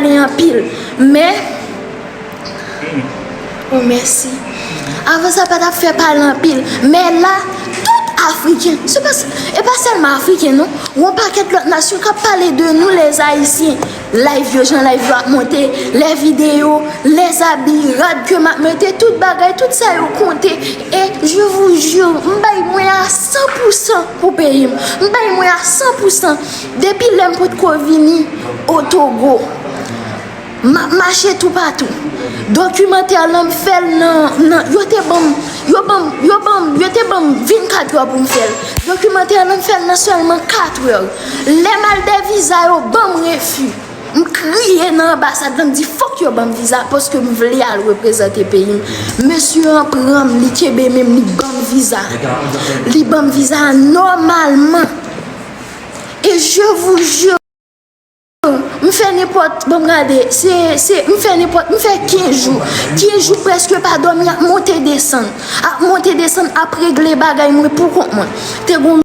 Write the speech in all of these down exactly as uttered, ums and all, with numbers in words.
pale anpil, men, oh, mèsi. Avan sa pa t ap fè pale anpil, men la, tout Afriken, se pa, e pa sèlman Afriken, non, yon pakèt lòt nasyon k ap pale de nou, les Haïtiens. Live yo, jan live yo ap monte, les vidéos, les habits, rad ke m ap mete, tout bagay, tout sa yo konte. E, je vous jure, m bay mwen a san pou san pou peyi m. M bay mwen a san pou san. Depi lè m potko vini o Togo, m ap mache toupatou. Dokimantè lan m fè l nan, nan, yo te ban m, yo ban m, yo ban m, yo te ban m vennkat è pou m fè l. Dokimantè lan m fè l nan sèlman kat è. Lè m al dè viza yo ban m refi. M kriye nan anbasad lan, m di fòk yo ban m viza paske m vle al reprezante peyi m. Mesye an pran m, li kenbe men m, li ban m viza. Li ban m viza a nòmalman. E je vous jure, m fè nenpòt, bon, m gade, se, se, m fè nenpòt, m fè kenz jou. Kenz jou prèske pa dòmi, ap monte desann. Ap monte desann, ap regle bagay mwen pou kont mwen. Te gon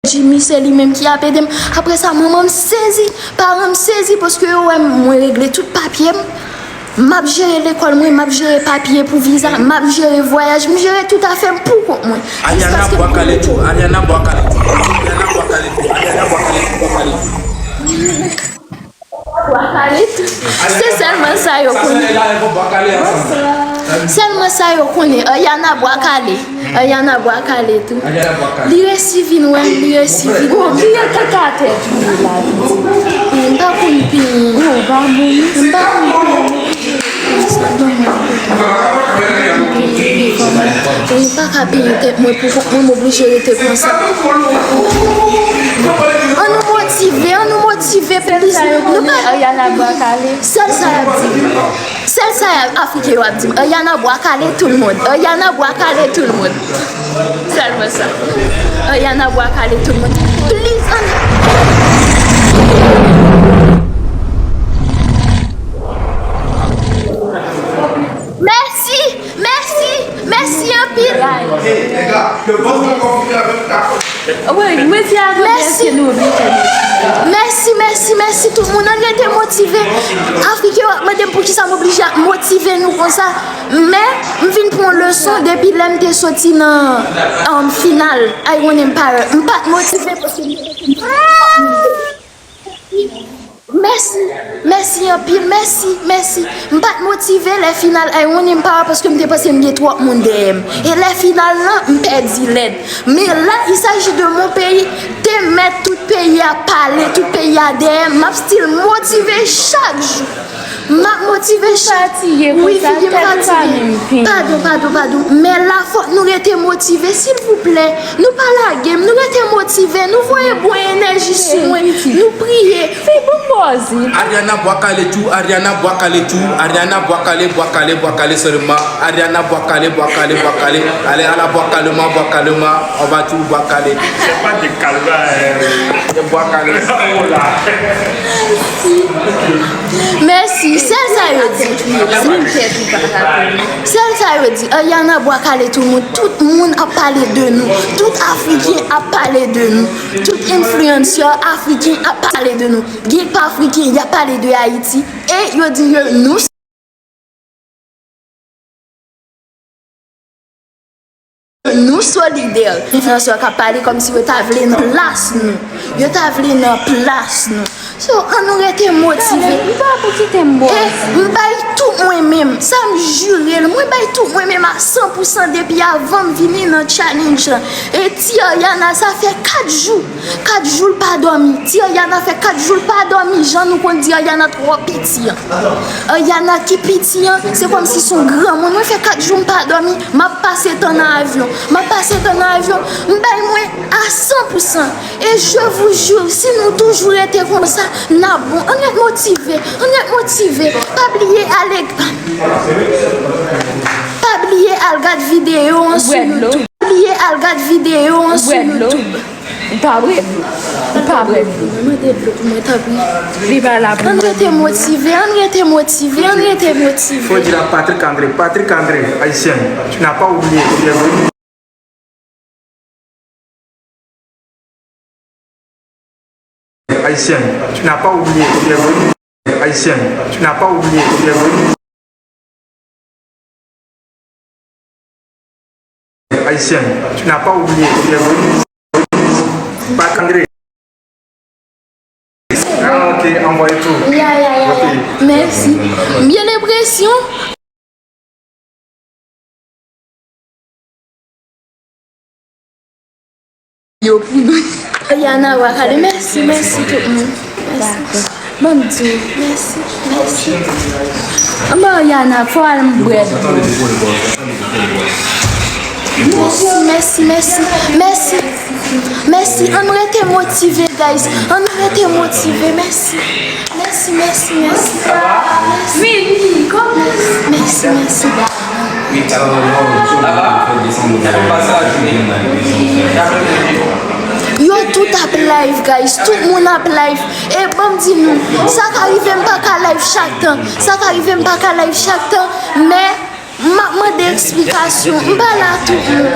Jimmy, se li menm ki ap ede m. Apre sa, manman m sezi, paran m sezi paske yo wè m, mwen regle tout papye m. M ap jere lekòl mwen, m ap jere papye pou viza, m ap jere vwayaj, m jere tout afè m pou kont mwen. Ariana Bwa Kale tou, Ariana Bwa Kale tou, Ariana Bwa Kale tou, Ariana Bwa Kale tou, Bwa Kale tou. Bwa Kale tou. Se sèlman sa yo konnen. Sèlman sa yo konnen. Ariana Bwa Kale. Ariana Bwa Kale tou. Li resi vin wè m, li resi vin. Ou ki ye kaka tèt ou la. M pa konn pi. Ou pa bon. M pa konn pi. Mwen pa ka peye tèt mwen pou kont mwen, m oblije rete konsa. An nou motive, an nou motive plis. Nou pa Ariana Bwa Kale. Sèl sa y ap di. Sèl sa y ap Afriken yo ap di m. Ariana Bwa Kale tout le monde. Ariana Bwa Kale tout le monde. Sèlman sa. Ariana Bwa Kale tout le monde. Plis an. Mèsi, mèsi, mèsi anpil. Mèsi. Mèsi, mèsi, mèsi tout moun. Ann rete motive. Afriken yo ap mande m poukisa m oblije ap motive nou konsa. Men, m vin pran leson depi lè m te soti nan, um, final I Want Empire. M pa t motive paske m te Mèsi, mèsi anpil, mèsi, mèsi. M pa t motive lè final I Want Empire paske m te panse m gen twòp moun dèyè m. E lè final lan, m pèdi lèd. Men la, il s'agit de mon pays. Te mèt tout peyi a pale, tout peyi a dèyè m. M ap still motive chak jou. M ap motive chak. Wi, figi m fatige. Padon, padon, padon. Men la, fòk nou rete motive, silvouplè. Nou pa lage m, nou rete motive, nou voye bon enèji sou mwen, nou priye. Fè bon bòzi. Ariana Bwa Kale tou, Ariana Bwa Kale tou, Ariana Bwa Kale, Bwa Kale, Bwa Kale sèlman. Ariana Bwa Kale, Bwa Kale, Bwa Kale. Ale ala Bwa Kale man, Bwa Kale man, anba tou Bwa Kale. Se pa de kalba, eh. Bwa Kale. Mèsi, sèl sa yo di. Sèl sa yo di, Ariana Bwa Kale tout moun, tout moun ap pale de nou, tout Afriken ap pale de nou, tout influencer Afriken ap pale de nou. Gen pa Afriken, y ap pale de Ayiti, e yo di yo nou Nou solidè. Influencer k ap pale kòmsi yo ta vle nan plas nou. Yo ta vle nan plas nou. So, an nou rete motive. M pa pou kite m bò. E m bay tout mwen menm. Sa m jire l. Mwen bay tout mwen menm a san pou san depi avan m vini nan challenge lan. E ti Ariana, sa fè kat jou. Kat jou l pa dòmi. Ti Ariana fè kat jou l pa dòmi. Jan nou konn di Ariana twò piti an. Ariana ki piti an, se kòmsi se yon granmoun. Mwen fè kat jou m pa dòmi. M ap pase tan nan avyon. M ap pase tan nan avyon. M bay mwen a san pou san. E je vous jure, si nou toujou rete konsa, n ap bon. Ann ret motive. Ann ret motive. Pa bliye ale, pa bliye al gad videyo an sou YouTube. Pa bliye al gad videyo an sou YouTube. Ou pa bwè dlo. Ou pa bwè dlo. Mwen mande dlo pou mwen, tanpri. Li pa la pou mwen. Ann rete motive, ann rete motive, ann rete motive. Faut dire à Patrick André, Patrick André, haïtien, tu n'as pas oublié, tu es venu. Haïtien, tu n'as pas oublié, tu es venu. Haïtienne, tu n'as pas oublié, tu es venue. Haïtienne, tu n'as pas oublié, tu es venue. Pas André. Ah, ok, envoie tout. Ya, ya, ya, ya. Ok. Mèsi. M gen enpresyon yo pou nou. Yana Bwakale, mèsi, mèsi tout moun. Mèsi. Ban m di w, mèsi, mèsi. Anba Yana, fò al m bwè dlo. Mèsi, mèsi, mèsi, mèsi. Mèsi, ann rete motive, guys. Ann rete motive, mèsi. Mèsi, mèsi, mèsi. Mèsi. Mèsi, mèsi. Yo tout ap live, guys. Tout moun ap live. E ban m di nou, sa ka rive m pa ka live chak tan. Sa ka rive m pa ka live chak tan, men m ap mande eksplikasyon. M pa la tout moun.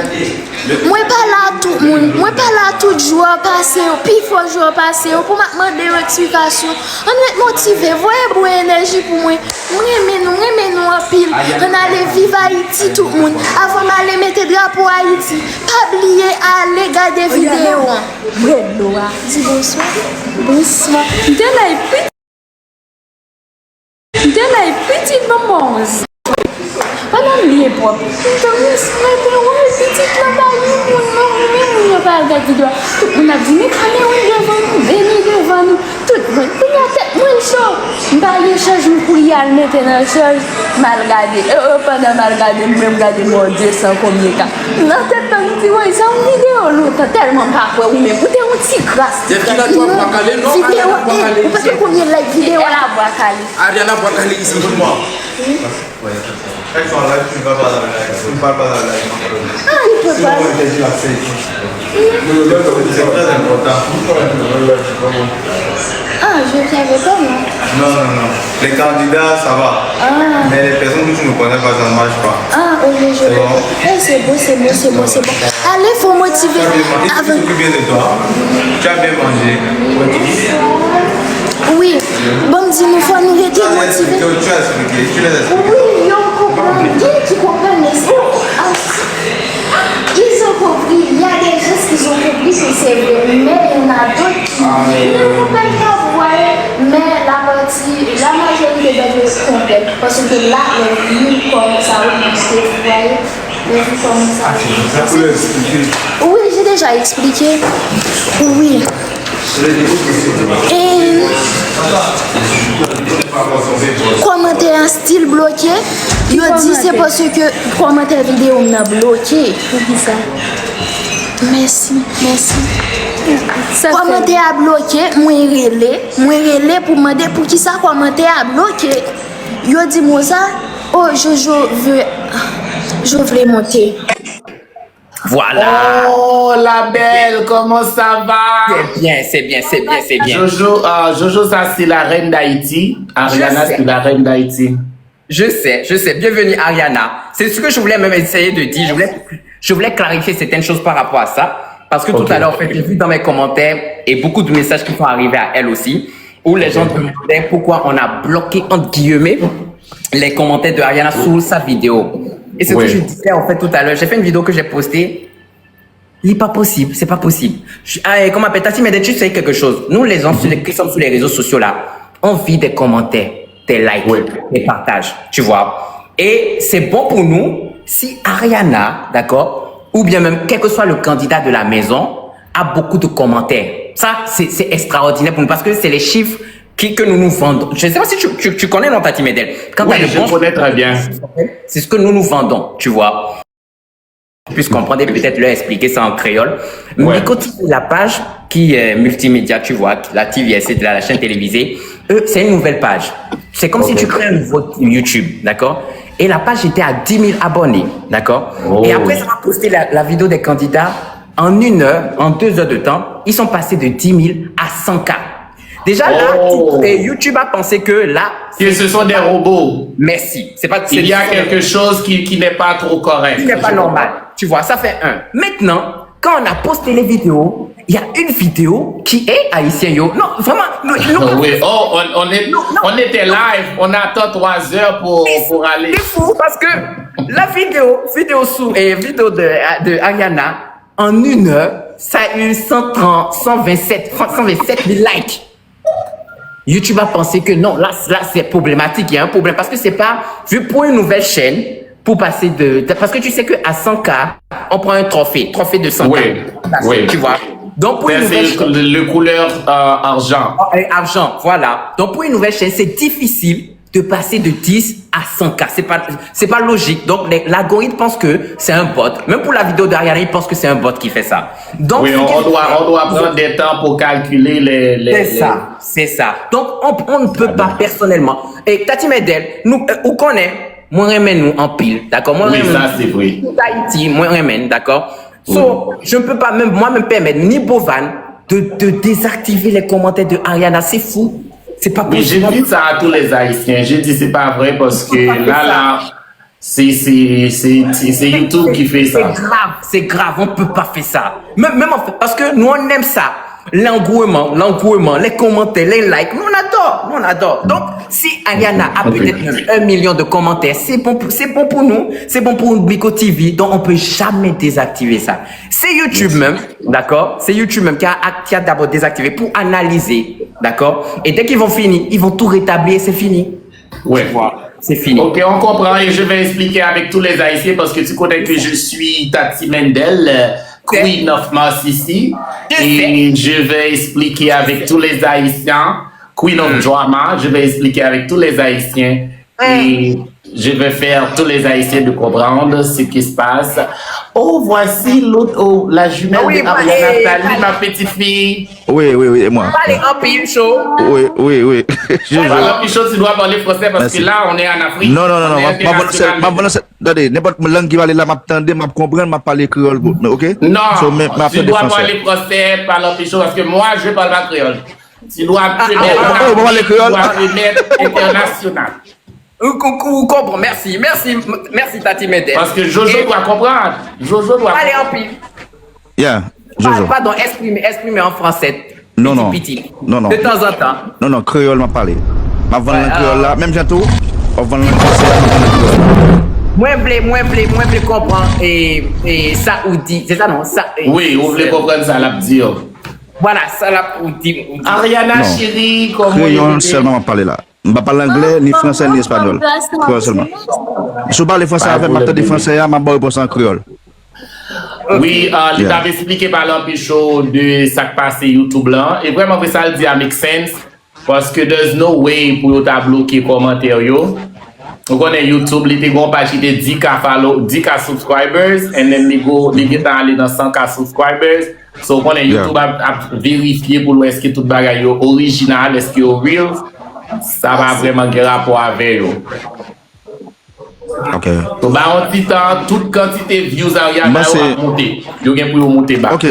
Mwen pa la tout moun. Mwen pa la tout jou an pase yo. Pifò jou an pase yo. Pou m ap mande yo eksplikasyon. Ann ret motive. Voye bon enèji pou mwen. M renmen nou. M renmen nou anpil. Ann ale viv Ayiti tout moun. Avan m ale mete drapo Ayiti. Pa bliye ale gade videyo an. Bwè dlo a. Di bonswa. Bonswa. M te la epi M te la epi pitit bonbons. Pandan m byen pwòp, m te wè si mwen te wè pitit lan pa gen moun non, men moun yo pa al gad videyo a. Tout moun ap di, men Cameroun devan nou, Beni devan nou, tout moun. Kounye a tèt mwen cho. M pa gen chanj, m kouri al mete nan chanj, m al gade. E, e, pandan m al gade, m menm gade mò de san konbyen ka. Nan tèt mwen, m di, woy, sa yon videyo lontan, tèlman m pa kwè ou menm. Ou te yon ti kras, ti kras. Videyo, e, ou pa te konbyen like videyo la. Ariana Bwakale isi. Èk son live, tu ne vas pas dans le live. Tu ne parles pas dans le live. Ah, il peut pas. C'est très important. Ah, je ne savais pas, moi. Non, non, non. Les candidats, ça va. Ah. Mais les personnes que tu ne connais pas, ça ne marche pas. Ah, ok, je vois. C'est bon. Eh, c'est beau, c'est beau, c'est beau, c'est bon. Ale, fò motive. Tu as bien mangé. Avan. Tu as bien mangé. Wi. Ban m di nou, fò nou rete motive. Tu as expliqué, tu as expliqué. Wi, yo konprann. Gen ki konprann, men se, ils ont compris. Il y a des gens qui ont compris que c'est vrai. Mais il y en a d'autres qui ne comprennent pas, vous voyez. Mais la partie, la majorité des gens comprennent. Parce que là, les vues commencent à augmenter, vous voyez. Les vues commencent à augmenter. Oui, j'ai déjà expliqué. Oui. E kòmantè a still bloke. Yo di se paske kòmantè videyo m nan bloke. Poukisa? Mèsi, mèsi. Kòmantè a bloke, mwen rele, mwen rele pou mande poukisa kòmantè a bloke. Yo di m sa, oh, Jojo veut, je voulais monter. Voilà. Oh, la belle, comment ça va? C'est bien, c'est bien, c'est bien, c'est bien. Jojo, euh, Jojo, ça c'est la reine d'Haïti. Ariana, c'est la reine d'Haïti. Je sais, je sais. Bienvenue, Ariana. C'est ce que je voulais même essayer de dire. Je voulais, je voulais clarifier certaines choses par rapport à ça. Parce que tout à l'heure, en fait, j'ai vu dans mes commentaires et beaucoup de messages qui sont arrivés à elle aussi, où les gens demandaient pourquoi on a bloqué, entre guillemets, les commentaires de Ariana sous sa vidéo. Et ce que je disais, en fait, tout à l'heure, j'ai fait une vidéo que j'ai postée. Il n'est pas possible, c'est pas possible. Je- ah, et comment appelle Tati Meden, tu sais quelque chose. Nous, les gens sur les- qui sommes sur les réseaux sociaux là, on vit des commentaires, des likes, des partages, tu vois. Et c'est bon pour nous si Ariana, d'accord, ou bien même quel que soit le candidat de la maison, a beaucoup de commentaires. Ça, c'est c'est extraordinaire pour nous parce que c'est les chiffres qui, que nous nous vendons. Je ne sais pas si tu, tu, tu connais, non, Tati Medel. Quand t'as de bons chiffres, c'est ce que nous nous vendons, tu vois. Puisse comprendre et peut-être leur expliquer ça en créole. Mais quand tu la page qui est multimédia, tu vois, la T V S, et cetera, la chaîne télévisée, eux, c'est une nouvelle page. C'est comme si tu crées un nouveau YouTube, d'accord? Et la page était à dix mille abonnés, d'accord? Et après, ça va poster la, la vidéo des candidats en une heure, en deux heures de temps, ils sont passés de dix mille à cent K. Déjà là, tu- et YouTube a pensé que là, que ce sont des robots. Merci. C'est pas, c'est- Il y a quelque chose qui, qui n'est pas trop correct. Qui n'est pas normal. Tu vois, ça fait un. Maintenant, quand on a posté les vidéos, Il y a une vidéo qui est haïtienne, yo. Non, vraiment, non, non. Oui, oh, on, on, est, Non, non. on était live, on attend trois heures pour, pour aller. C'est fou parce que la vidéo, vidéo sous, et vidéo de, de Ariana, en une heure, ça a eu cent trente, cent vingt-sept, cent vingt-sept mille likes. YouTube a pensé que non, là, là c'est problématique, il y a un problème. Parce que c'est pas, vu pour une nouvelle chaîne, pour passer de, de- Parce que tu sais qu'à cent K, on prend un trophée, trophée de cent K. Oui, Parce que oui. Tu vois. Donc pour une C'est nouvelle c'est chaîne, le, le couleur euh, argent. euh, argent, voilà. Donc pour une nouvelle chaîne, c'est difficile de passer de dix à cent K. C'est pas, c'est pas logique. Donc les- l'algorithme pense que c'est un bot. Même pour la vidéo d'Ariana, il pense que c'est un bot qui fait ça. Donc Oui, ce on, qu'il on doit, fait- on doit prendre des temps pour calculer les. les, C'est les- ça, c'est ça. Donc on, on ne peut pas personnellement. Et Tati Mendel, nou, euh, ou konnen, mwen renmen nou anpil, dakò? Mwen Oui, renmen ça c'est vrai. Tout Ayiti, mwen renmen, dakò? So, je ne peux pas même, moi, me permettre, ni Bovan, de, de désactiver les commentaires de Ariana. C'est fou. C'est pas Mais j'ai possible. Dit ça à tous les Haïtiens. J'ai dit c'est pas vrai parce que Faut pas là, faire ça. Là, c'est c'est- c'est- c'est- c'est YouTube qui fait C'est ça. Grave, c'est grave, on peut pas faire ça. Même, même en fait, parce que nous, on aime ça. L'engouement, l'engouement, les commentaires, les likes, nous, on adore, nous, on adore. Donc, si Ariana a Ok. Peut-être même un million de commentaires, c'est bon, pour- c'est bon pour nous, c'est bon pour Bico T V, donc on peut jamais désactiver ça. C'est YouTube même, d'accord? C'est YouTube même qui a, qui a d'abord désactivé pour analyser, d'accord? Et dès qu'ils vont finir, ils vont tout rétablir et c'est fini. Ouais. Voilà, c'est fini. Ok, on comprend et je vais expliquer avec tous les Haïtiens parce que tu connais que je suis Tati Mendel, euh, Queen of Masisi. Et je vais expliquer avec tous les Haïtiens, Queen of Drama, je vais expliquer avec tous les Haïtiens. Et je vais faire tous les Haïtiens de comprendre ce qui se passe. Oh, voici l'autre, oh, la jumelle Ah oui, de Ariana. eh, Salut, ma petite fille. Oui, oui, oui, e mwen. Pale anpil, Cho. Oui, oui, oui. Jojo. Parle plus chaud, tu dois parler français parce que là, on est en Afrique. Non, non, non, non, On est m ap- m ap ba nou sèl- m ap ba nou sèl- tande, nenpòt lang ki pale la, m ap tande, m ap konprann, m ap pale kreyòl, ok? Non, So, men, m ap tu tande dois fransè. Parler français, parle plus chaud parce que moi, je parle pas créole. Tu dois te Oh, mettre oh, oh, en ou pa pale Afrique, tu kreyòl? dois te mettre international. Ou, ou, ou konprann, mèsi, mèsi, mèsi Tati Mendel. Parce que Jojo Et- doit comprendre. Jojo doit Pale anpil. Yeah, Jojo. Pardon, exprime, exprime en français. Non, non. Piti, piti. Non, non. De temps en temps. Non, non, kreyòl m ap pale. M ap vann nan Ouais, kreyòl la, ah. Menm jan tou, w ap vann nan fransè, m ap vann nan kreyòl. Mwen vle, mwen vle, mwen vle konpran e, e sa ou di. Se sa non? Sa, e, Oui, ou vle konprann sa l ap di. Voilà, sa la ou di. Ou di. Ariana Non. chérie, comment Kreyòl est- sèlman m ap pale la. M pa pale anglè, ni fransè, ni espanyòl. Kreyòl sèlman. Si w pale fransè avè m, m ap tande fransè a, m ap ba w repons an kreyòl. Wi, uh, li Yeah. t ap eksplike pale anpil cho de sa k pase YouTube lan. E vrèman vre sa l di a make sense. Paske there's no way pou yo ta bloke kòmantè yo. Ou konnen YouTube, li te gon paj ki te di K follow, di K subscribers, and then li go, li gentan ale nan san K subscribers. So, ou konnen Yeah. YouTube ap, ap verifye pou l wè èske tout bagay yo orijinal, èske yo real. Sa pa vrèman gen rapò avè yo. Ok. So, ba yon ti tan, tout kantite views Ariana Mwen yo se- ap monte. Yo gen pou yo monte ba. Ok.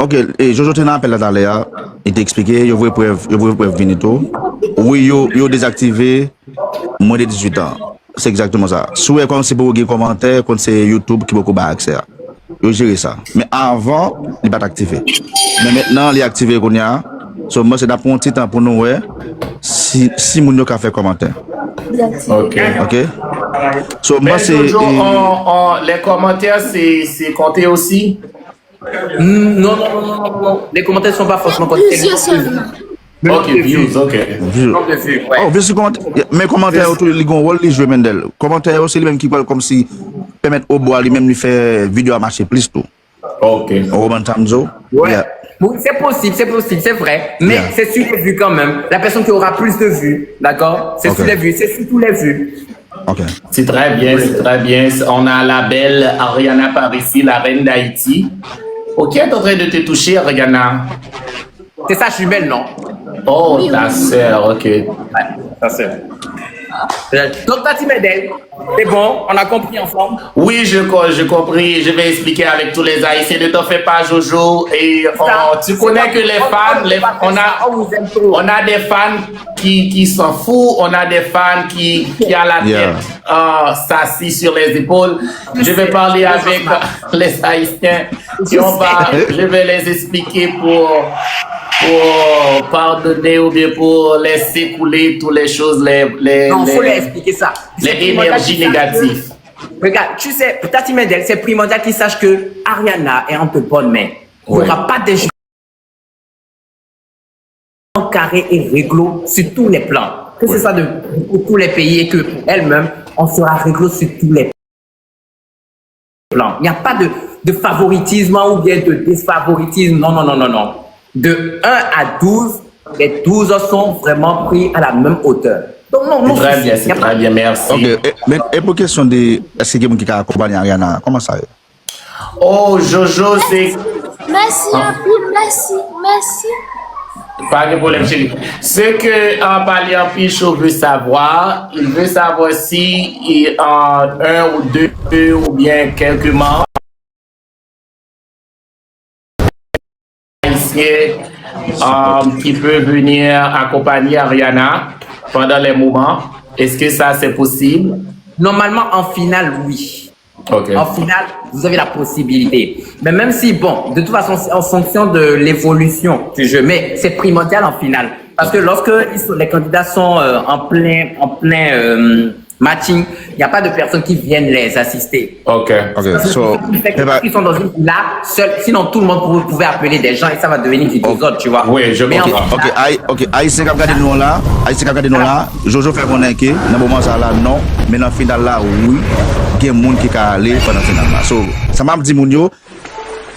Ok, e Jojo te nan apèl la talè a, li te eksplike, yo voye prèv, yo voye prèv vini tou. Wi, yo, yo dezaktive mwen de dizuit an. Se egzakteman sa. Si w wè kòmsi pou gen kòmantè, kont se YouTube ki poko bay aksè a. Yo jere sa. Men avan, li pa t aktive. Men mentnan, li aktive kounye a. So, mwen se n ap pran yon ti tan pou nou wè si, si moun yo ka fè kòmantè. Ok. Ok? So, mwen Men se. Jojo, E, on, on, les commentaires, c'est, c'est compté aussi? Non, non, non, non, non, non. Les commentaires sont pas forcément comptés. Plusieurs seulement. Ok, views, ok. View. Nombre de vues, ouais. Oh, views sou kòmantè. Men kòmantè yo tou, li gen wòl li jwe, Mendel. Kòmantè yo, se li menm ki pral kòmsi pèmèt Obo a li menm li fè videyo a mache plis tou. Ok. Ou konprann sa m di w? Ouais. Yeah. Oui, c'est possible, c'est possible, c'est vrai. Mais Yeah. C'est sur les vues quand même. La personne qui aura plus de vues, d'accord? C'est Ok. Sur les vues, c'est sur tous les vues. Ok. C'est très bien, c'est très bien. On a la belle Ariana par ici, la reine d'Haïti. Oh, qui est en train de te toucher, Ariana? C'est sa jumelle, non? Oh, ta sœur, ok. Ouais, sa sœur. Donc, Tati Mendel, c'est bon, on a compris ensemble. Oui, je, co- je compris. Je vais expliquer avec tous les Haïtiens. Ne t'en fais pas, Jojo. Et Ça, euh, tu connais que les fans, les- on a, on a des fans qui, qui s'en foutent, on a des fans qui, qui à la tête, euh, s'assisent sur les épaules. Je vais parler avec les Haïtiens qui ont pas, je vais les expliquer pour, pour pardonner ou bien pour laisser couler toutes les choses, les, les, Non, faut leur les, expliquer ça. les C'est primordial énergies qu'ils sachent que- négatives. Regarde, tu sais, Tati Mendel, c'est primordial qu'ils sachent que Ariana est entre bonnes mains. Il n'y Oui. aura pas des gens carrés et réglo sur tous les plans. Que ce soit de, pour tous les pays et que pour elle-même, on sera réglo sur tous les plans. Il n'y a pas de, de favoritisme ou bien de défavoritisme. Non, non, non, non, non. De un à douze, les douze sont vraiment pris à la même hauteur. Donc, non, non, Très souci. bien, Il y a c'est pas très bien, merci. Ok, e, men e pou kesyon de èske gen moun ki ka akonpanye Ariana, kòman sa ye? Oh, Jojo, c'est. Mèsi anpil, mèsi, mèsi. Pas de problème, chérie. Ce que euh, Pali Anpicho veut savoir, il veut savoir si il- euh, un ou deux ou bien quelques membres haïtiens euh, qui peut venir accompagner Ariana pendant les moments. Est-ce que ça, c'est possible? Normalement, en finale, oui. Ok. En finale, vous avez la possibilité. Mais même si, bon, de toute façon, c'est en fonction de l'évolution du jeu, mais c'est primordial en finale. Parce que lorsque ils sont- les candidats sont euh, en plein, en plein euh, matching, il n'y a pas de personnes qui viennent les assister. Ok. Ok, so, Fait que e pa, ils sont dans une là, seul, sinon tout le monde pou- pouvait appeler des gens et ça va devenir du désordre, tu vois. Oui, je Mais en comprends. ok, Ay- ok, Ayisyen k ap gade nou an la, Ayisyen k ap gade nou an la, Jojo fè konnen ke nan moman sa la, non, men nan final la, wi, gen moun ki ka ale pandan final la. So, sa m ap di moun yo,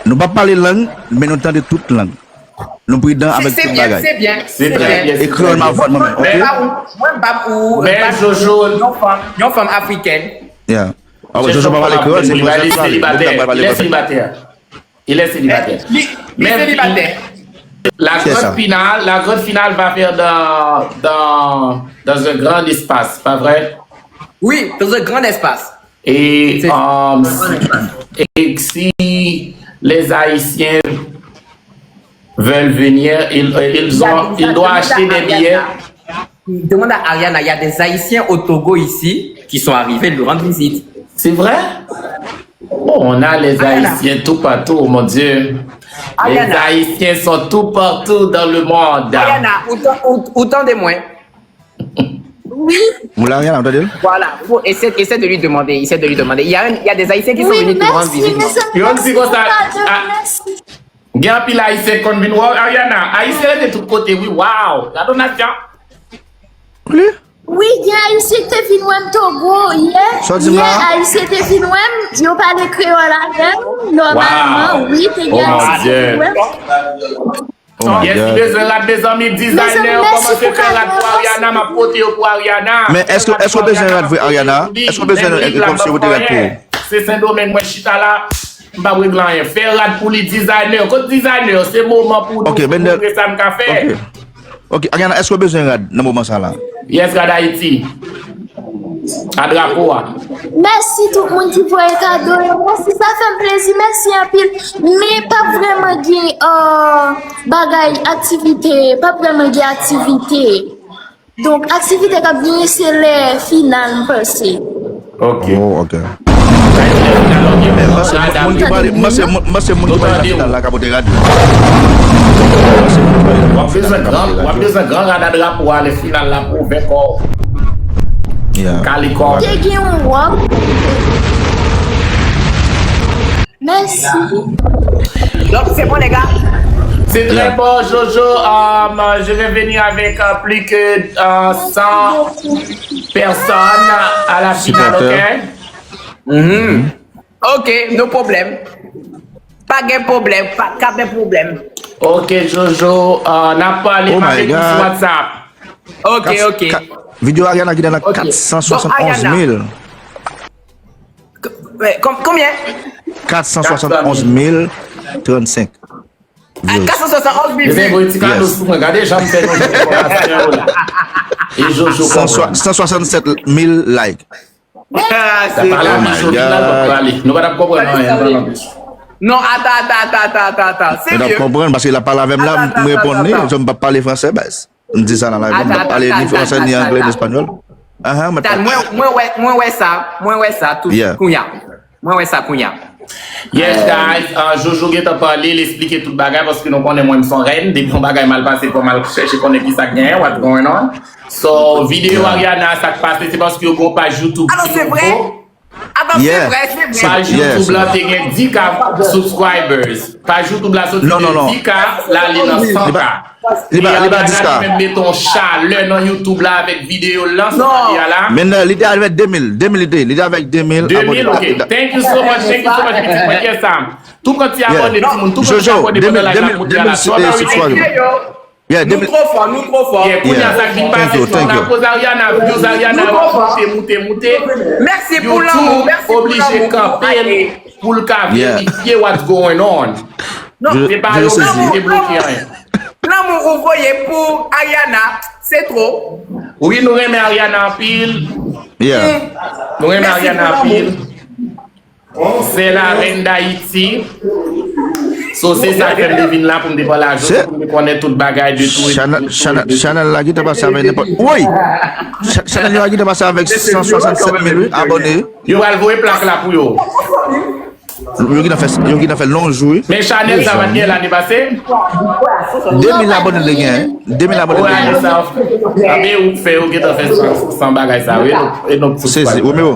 nou p ap pale lang, men nou tande tout lang. Nou pridan avèk C'est tout bien, bagay. c'est bien. C'est très bien. E kreyòl m ap vwad mwen menm, Mwen ok? pa ou, mwen pa ou, Ben, Jojo. Yon fanm, yon fanm afrikèn. Yeah. Ah, ouais, Jojo pa pale kreyòl, se Il kreyòl est sa pale. célibataire. Bon, pale Il est kreyòl. Célibataire. Il est célibataire. Li, li Même sélibataire. La C'est grande ça. Finale, la grande finale va faire dans, dans, dans un grand espace, pas vrai? Oui, dans un grand espace. Et, C'est- euh, et si les Haïtiens veulent venir, ils, ils, ont, ils doivent acheter des billets. Demande à Ariana, il y a des Haïtiens au Togo ici qui sont arrivés lui rendre visite. C'est vrai? Oh, on a les Haïtiens tout partout, oh mon Dieu. Les Haïtiens sont tout partout dans le monde. Ariana, ou tan- ou- ou tande mwen? Wi. Moun la, Ariana, ou tande l? Voilà, faut essayer, essayer de lui demander, essayer de lui demander. Il y a, un- il y a des Haïtiens qui sont Wi, venus te rendre mèsi, visite. mèsi. Yo di konsa, ah, Mèsi. Gen anpil Ayisyen k konn vin wè w, Ariana. Ayisyen rete tout kote, wi, waw. Gade yon nasyon. Wi, gen Ayisyen ki te vin wè m Togo yè. Sa w di m Yè, la? Ayisyen te vin wè m, yo pale kreyòl avè m, nòmalman, Wow. wi, te gen Oh, mon Ayisyen ki te Dieu. vin wè m. Oh my Yes, si God. Bezwen rad, mezanmi, designer, Mezanmi, kòmanse mèsi fè pou rad pou kado. Ariana, m ap pote yo pou Ariana. Men èske, èske w bezwen rad vre, Ariana? Èske w bezwen, Menm lit la, kòmsi yo pote rad pou ou? Se Sendomeng, mwen chita la, m pa regle anyen. Fè rad pou li, designer. Kot designer? Se moman pou nou Ok, Bendel. Montre sa m ka fè. Ok. Ok, Ariana, èske w bezwen rad nan moman sa la? Yes, rad Ayiti. A drapo a. Mèsi tout moun ki voye kado yo. Mèsi, sa fè m plezi. Mèsi anpil. Men p ap vrèman gen euh, bagay, aktivite. P ap vrèman gen aktivite. Donk, aktivite k ap genyen, se lè final, m panse. Ok. Oh, ok. Sa e lè final, ok. Mwen se moun ki pale, mwen se moun, mwen se moun ki pale nan final la ka pote rad. W ap bezwen gran, w ap bezwen gran rad a drapo a lè final la pou w ouvè kò w. Yeah. Kale kò w. Te gen yon wòb. Mèsi. Donc, c'est bon, les gars. C'est très bon, Jojo. Euh, je vais venir avec euh, plus que euh, cent personnes à la finale, Supporters. Ok? Ok, no problem. Pa gen pwoblèm, pa ka gen pwoblèm. Ok, Jojo, euh, n ap pale Oh my avèk ou God. sou WhatsApp. Ok, ok. Videyo Ariana ki nan Ok. kat san swasann onz mil. Ouais, com- combien? Kat san swasann onz mil trannsenk. Views. Kat san swasannonz mil views. Mezanmi, voye ti kado sou mwen. Gade jan m fè nou jwenn enfòmasyon yo la. E Jojo kòman? San swasannsèt mil like. Sa pale a Jojo vin la, l p ap pale. Nou pa t ap konprann anyen, pale anplis. Non, ata, ata, ata, ata, ata, ata. Serye. Nou t ap konprann, paske l ap pale avè m la, m reponn li, jan m p ap pale fransè, baz. M di sa nan live la, m p ap pale ni fransè, ni anglè, ni espanyòl. Ahan, mwen pa. Mwen, mwen wè, mwen wè sa, mwen wè sa tout kounya. Mwen wè sa kounya. Yes, guys, uh, Jojo gentan pale, l esplike tout bagay, paske nou konnen mwen m son rèn, depi yon bagay mal pase, fò m al chèche konnen ki sa k genyen, what going on. So, videyo Ariana, sa k pase, se paske yo gen yon paj YouTube ki nouvo. Atann, se vrè, se vrè. Paj YouTube la te gen dis K subscribers. Paj YouTube la soti de dis K, l ale nan san K. Li pa, li pa dis K. Ariana li menm mete yon chalè nan YouTube la avèk videyo l lan, sou pati a la. Men li te avèk de mil, de mil li te, li te avèk de mil abòne. De mil, ok. Thank you so much, thank you so much, pitit mwen, yes, Sam. Tou pran ti abòne, timoun, tou pran ti abòne pandan live la ap moute a la. Strawberry, thank you. Yeah, nou twò fò, nou twò fò. Yeah, kounye a sa k vin pase, thank you, thank you. Akoz Ariana, views Ariana yo ap moute, moute, moute. Mèsi pou lanmou, mèsi pou lanmou. YouTube oblije kanpe l pou l ka verifye what's going on. Non, se pa yo ki te bloke anyen. Lanmou ou voye pou Ariana, se twò. Wi, nou renmen Ariana anpil. Yeah. Nou renmen Ariana anpil. C'est la reine d'Haïti. So, se sa k fè m te vin la pou m te pale a Jojo, pou m te konnen tout bagay de tou. Chanèl, chanèl, chanèl la gentan pase avèk nenpòt. Woy! Cha-, chanèl yo a gentan pase avèk san swasannsèt mil, wi, abòne. Yo pral voye plak la pou yo. Yo gentan fè, yo gentan fè long jou, wi. Men chanèl sa pa t gen lane pase? De mil abòne li gen, wi. De mil abòne li gen. Ane sa, abe ou fè yo gentan fè san, san bagay sa, wi. E donk, e donk, sezi, Romeo.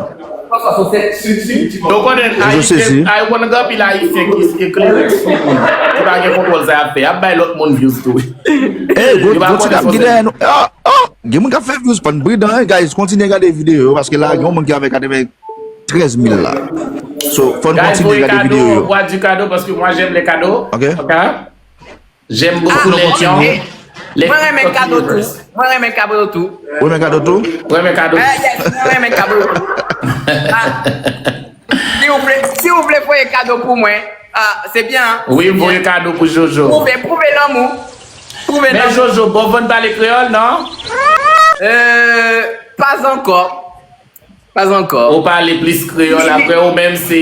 Ou konnen, Ayisyen, ay, ou konnen gen anpil Ayisyen ki, ki eklere sou moun, ki pa gen kontwòl sa y ap fè. Y ap bay lòt moun views tou. Ey, gwo, gwo ti dam ki dèyè nou. Oh, oh, gen moun k ap fè views, pa n pridan, hein, guys. Kontinye gade videyo yo, paske la, gen yon moun ki avèk katreventrèz mil la. So, fò n kontinye gade videyo yo. Guys, voye kado, voye kado, paske moi, j'aime les cadeaux. Ok. Ok? J'aime beaucoup les lions. Mwen renmen kado tou. Mwen renmen kado tou. Ou renmen kado tou? Mwen renmen kado tou. Eh, yes, mwen renmen kado tou. Ah. Si ou vle, si ou vle voye kado pou mwen, ah, se byen. Wi, voye kado pou Jojo. Pwouve, pwouve lanmou. Pwouve lanmou. Men Jojo, bon, ou konn pale kreyòl, non? Euh, pas encore. Pas encore. Ou pale plis kreyòl, apre ou menm se,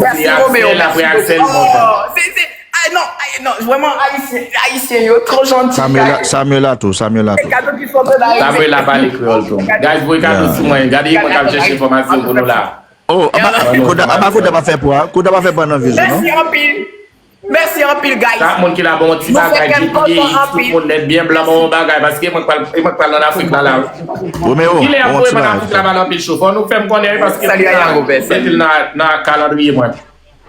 se Axel, apre Axel, bon. Oh, se, se, ah, non, ah, non, vrèman, Ayisyen, Ayisyen yo, twò janti. Samuela, Samuela tou, Samuela tou. Samuela pale kreyòl tou. Guys, voye kado sou mwen, gade mwen k ap chèche enfòmasyon pou nou la. Oh, apa, koda, apa koda pa fè pwa, koda pa fè pwa nan views, non? Mèsi anpil. Mèsi anpil, guys. Sa moun ki la bon ti bagay, G P A, tout moun nèt byen blan, bon bagay, paske mwen pral, mwen pral ann Afrik la, la. Kilè y ap voye m ann Afrik la, pa nan anpil cho. Fò nou fè m konnen, wi, paske mwen mete l nan, nan kalandriye mwen.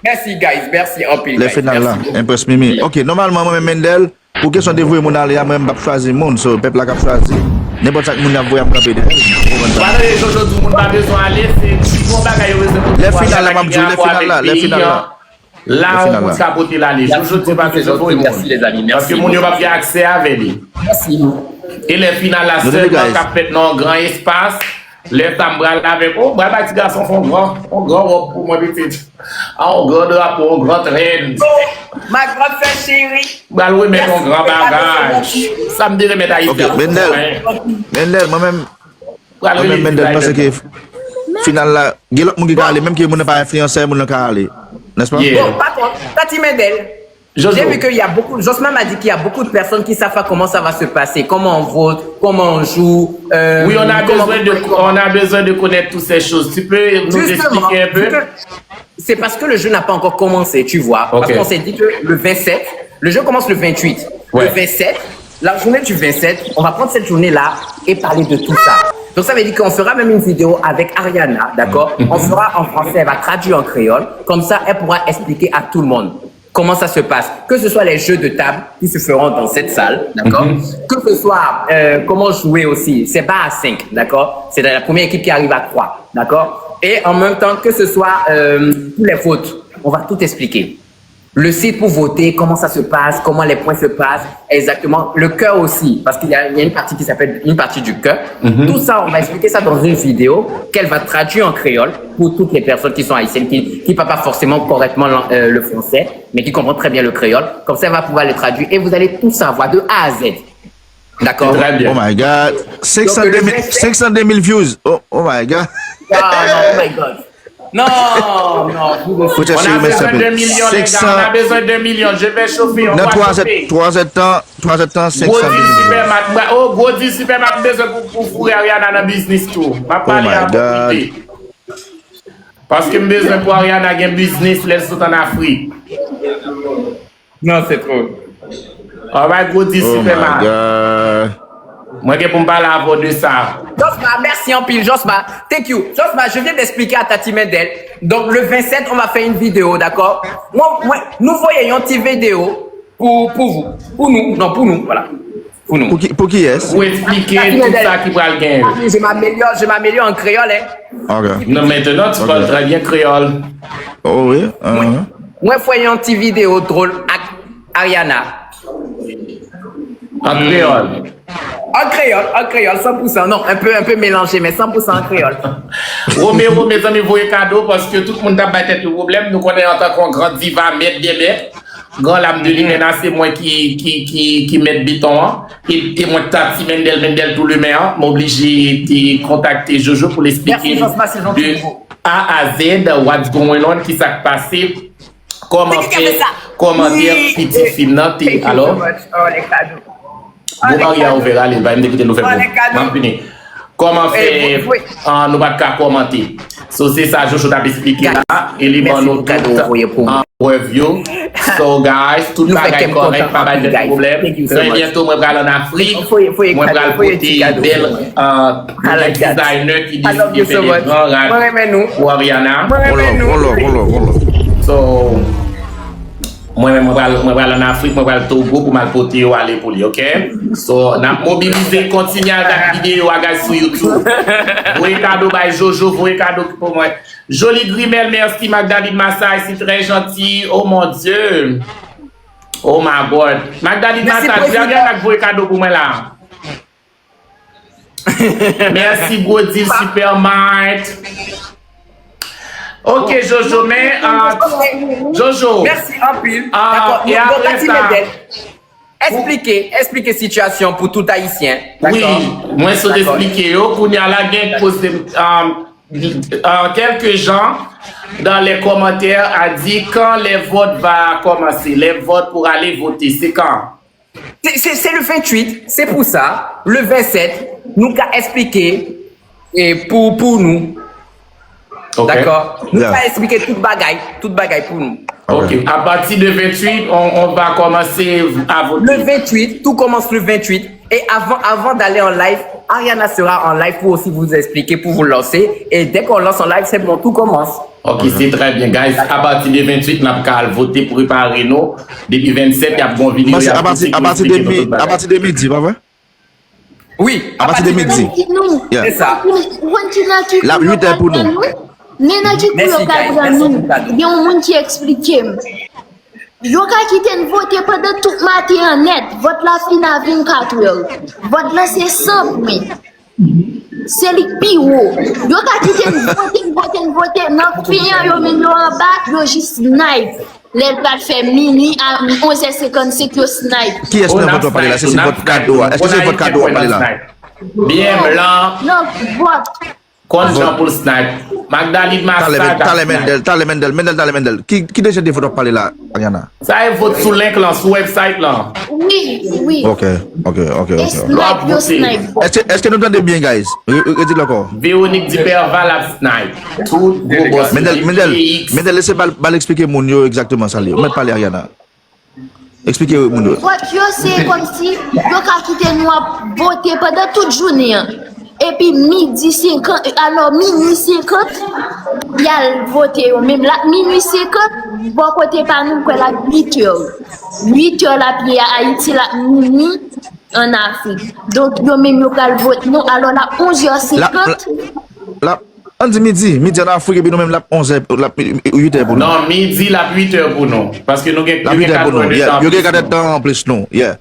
Mèsi, guys. Mèsi anpil, guys. Lè final la, Empress Mimi. Ok, nòmalman, mwen menm Mendel, pou kesyon de voye moun ale a, mwen menm m p ap chwazi moun, so, pèp la k ap chwazi. Nenpòt sa k moun ap voye ap kanpe dèyè l. Ou konprann sa? Pa tande Jojo di moun pa bezwen ale, se pi gwo bagay yo bezwen pou ale la ki gen rapò avèk peyi an. Lè final la, lè final la. La, on moun sa pote l ale. Jojo di pa bezwen voye moun. Paske moun yo p ap gen aksè avè li. E lè final la sèlman k ap fèt nan yon gran espas. Lè sa m pral avèk ou, m pral bay ti gason sa yon gran, yon gran wòb pou mwen pitit. A, yon gran drapo, yon gran trend. Ma grande sœur chérie. M pral remèt yon gran bagay. Sa m te remèt Ayiti a. Ok, Mendel. Mendel, mwen menm, Pral rele Mendel, m panse ke final la, gen lòt moun ki ka ale, menm ke moun nan pa enfliyansè, moun nan ka ale. N'est-ce pas? Bon, par contre, Tati Mendel, j'ai vu qu'il y a beaucoup, Josma m'a dit qu'il y a beaucoup de personnes qui savent pas comment ça va se passer, comment on vote, comment on joue, euh, oui, on a besoin de, on a besoin de connaître toutes ces choses. Tu peux nous expliquer un peu? C'est parce que le jeu n'a pas encore commencé, tu vois. Parce qu'on s'est dit que le vingt-sept, le jeu commence le vingt-huit. Le vingt-sept, la journée du vingt-sept, on va prendre cette journée-là et parler de tout ça. Donc ça veut dire qu'on fera même une vidéo avec Ariana, d'accord? On fera en français, elle va traduire en créole. Comme ça, elle pourra expliquer à tout le monde comment ça se passe. Que ce soit les jeux de table qui se feront dans cette salle, d'accord? Que ce soit, euh, comment jouer aussi, c'est pas à cinq, d'accord? C'est la première équipe qui arrive à trois, d'accord? Et en même temps, que ce soit, euh, tous les votes, on va tout expliquer. Le site pour voter, comment ça se passe, comment les points se passent, exactement. Le cœur aussi, parce qu'il y a, il y a une partie qui s'appelle une partie du cœur. Tout ça, on va expliquer ça dans une vidéo qu'elle va traduire en créole pour toutes les personnes qui sont haïtiennes, qui ne parlent pas forcément correctement l'an- euh, le français, mais qui comprennent très bien le créole. Comme ça, elle va pouvoir le traduire et vous allez tout savoir de A à Z. D'accord? Très bien. Oh my God. cinq cent deux mille, cinq cent deux mille views. Oh, oh my God. Ah non, oh my God. Non, non, vous aussi. Faut chercher On a le message. besoin de millions, les gars. On a cinq cents. Besoin de millions. Je vais chauffer. On Nan va 3 chauffer. zèt, 3 zèt tan, 3 zèt tan, Gwo cinq cent di mille views. Supermat. Oh, gwo di Supermat besoin pour, pour fourrer Ariana dans business tout. Ma Oh parler my à God. Parce que besoin pour Ariana gain business, laisse tout en Afrique. Non, c'est trop. Alright, gwo di Oh my Supermat. God. Mwen gen pou m pale avè w de sa. Josma, merci en pile, Josma. Thank you. Josma, je viens d'expliquer à Tati Mendel. Donc, le vingt-sept, on va faire une vidéo, d'accord? Moi, moi, nous voyons une petite vidéo pour, pour vous. Pour nous. Non, pour nous, voilà. Pour nous. Pou ki, pou ki yès? Pou eksplike tout sa ki pral genyen. Je m'améliore, je m'améliore en créole, hein. Ok. Non, maintenant, tu parles très bien créole. Oh oui. Uh-huh. Mwen fè yon ti videyo drol ak Ariana. En créole. En créole, en créole, cent pour cent. Non, un peu, un peu mélangé, mais cent pour cent en créole. Romero, mezanmi, voye kado paske tout moun t ap bay tèt yo pwoblèm. Nou konnen antanke yon gran diva, mèt de mèt, gran lam de limena, se mwen ki, ki, ki, ki mèt beton an. E, e mwen, Tati Mendel, Mendel tou limen an, m oblije te kontakte Jojo pou l eksplike Merci, Josma, c'est gentil. De A à Z, what's going on, ki sa k pase, kòman C'est qui qui a fait fè, ça? kòman fè Oui, pitit fi m nan te, thank you alò? So much. Oh, les cadeaux. Bon, Maria ouvè ale, bay m te kite l ouvè Bon, pou les cadeaux. m ap vini. Kòman fè Eh, bon, oui. Ah, nou pa t ka kòmante? So, se sa Jojo t ap eksplike la, e li ban Merci nou pou kado tout ou voye pou mwen. An prèv yo. So, guys, tout Nou fè bagay kè m kòrèk, kontan, pa bay tèt guys. Pwoblèm. Thank you so Trè much. byento, mwen pral ann Afrik. Foye, foye Mwen pral kado, foye pote ti kado bèl pou mwen. ah, I like that. Designer ki I love deside you fè so de much. gran rad Mwen renmen nou. Pou Ariana. Mwen On renmen love, on nou. love, on love, on love. So, mwen menm, mwen pral, mwen pral ann Afrik, mwen pral Togo pou m al pote yo ale pou li, ok? So, n ap mobilize, kontinye al gade videyo a, guys, sou YouTube. Voye kado bay Jojo, voye kado pou mwen. Jolie Grimel, merci. Magdalene Massay, c'est très gentil. Oh mon Dieu. Oh my God. Magdalene Merci, Massay, di Président. Ariana k voye kado pou mwen la. Merci, gwo deal Supermart. Ok, Jojo, men, ah, Jojo. Merci anpil. Ah, D'accord. e Donc, apre Tati sa, Mendel, expliquez, expliquez situation pour tout Haïtien. Wi, D'accord. Mwen sot D'accord. Eksplike yo. Kounye a la gen koze, um, uh, quelques gens dans les commentaires a dit quand les votes va commencer, les votes pour aller voter, c'est quand? C'est- C'est c'est le vingt-huit, c'est pour ça. Le vingt-sept, nou ka explike eh, pour, pour nous. Ok. D'accord? Nou Yeah. ka explike tout bagay, tout bagay pour nous. Ok. À partir de vingt-huit, on, on va commencer à voter. Le vingt-huit, tout commence le vingt-huit. Et avant, avant d'aller en live, Ariana sera en live pour aussi vous expliquer, pour vous lancer. Et dès qu'on lance en live, c'est bon, tout commence. Ok, c'est très bien, guys. À partir de vingt-huit, n ap ka al vote, prepare nou. Depi vingt-sept, y ap gon videyo, Pase y ap apati, eksplike apati nou de, tout bagay. apati de midi, pa vre? Oui, À partir de midi. Di nou, Yeah. C'est ça. ou konn ki nati L ap kou yo uit è pral pou nou. pran nou. Men nan ki kou yo Merci, pral guys. pran Merci nou. pou kado. Gen yon moun ki eksplike m. Yo ka kite n vote pandan tout maten an nèt. Vòt la fin a vennkat è. Vòt la se san pwen. Se li k pi wo. Yo ka kite n vote, n vote, n vote. Nan fen an, yo menm yo anba, yo jis snipe. Lè l pral fè minui a onz è senkannsenk, yo snipe. Kiyès nan vòt w ap pale la? Se se vòt kado a. Èske se vòt kado w ap pale la? Byen blan, Nan vòt. Konn jan pou l snipe. Magdalene Talè, Massad. talè Mendel, talè Mendel, Mendel, talè Mendel. Ki, ki dejen de vòt w ap pale la, Ariana? Sa e vote sou link lan, sou website lan. Wi, wi. Ok, ok, ok, E ok. snipe, yo snipe. Èske, èske nou tande byen, guys? Re- re- Redi l ankò. Véronique Duperval ap snipe. Tout gwo bòs. Mendel, Mendel, P X. Mendel, lese bal, bal eksplike moun yo egzakteman sa li. Ou mèt pale, Ariana. Eksplike moun yo. Vòt yo se kòmsi yo ka kite nou ap vote pandan tout jounen an. Epi midi senkant, alò minui senkant, y al vote yo menm. L ap minui senkant, bò kote pa nou, m kwè l ap uit è. Uit è l ap ye a Ayiti, l ap minui an Afrik. Donk, yo menm yo pral vote nou. Alò, l ap onz è senkant. L ap, Ann di midi, midi ann Afrik, epi nou menm l ap onzè, l ap uitè pou nou. Non, midi l ap uitè pou nou. Paske nou gen, L ap yo gen uitè pou katwè nou. de Yeah. tan Yo gen plis. Katwè de tan an plis nou. Yeah.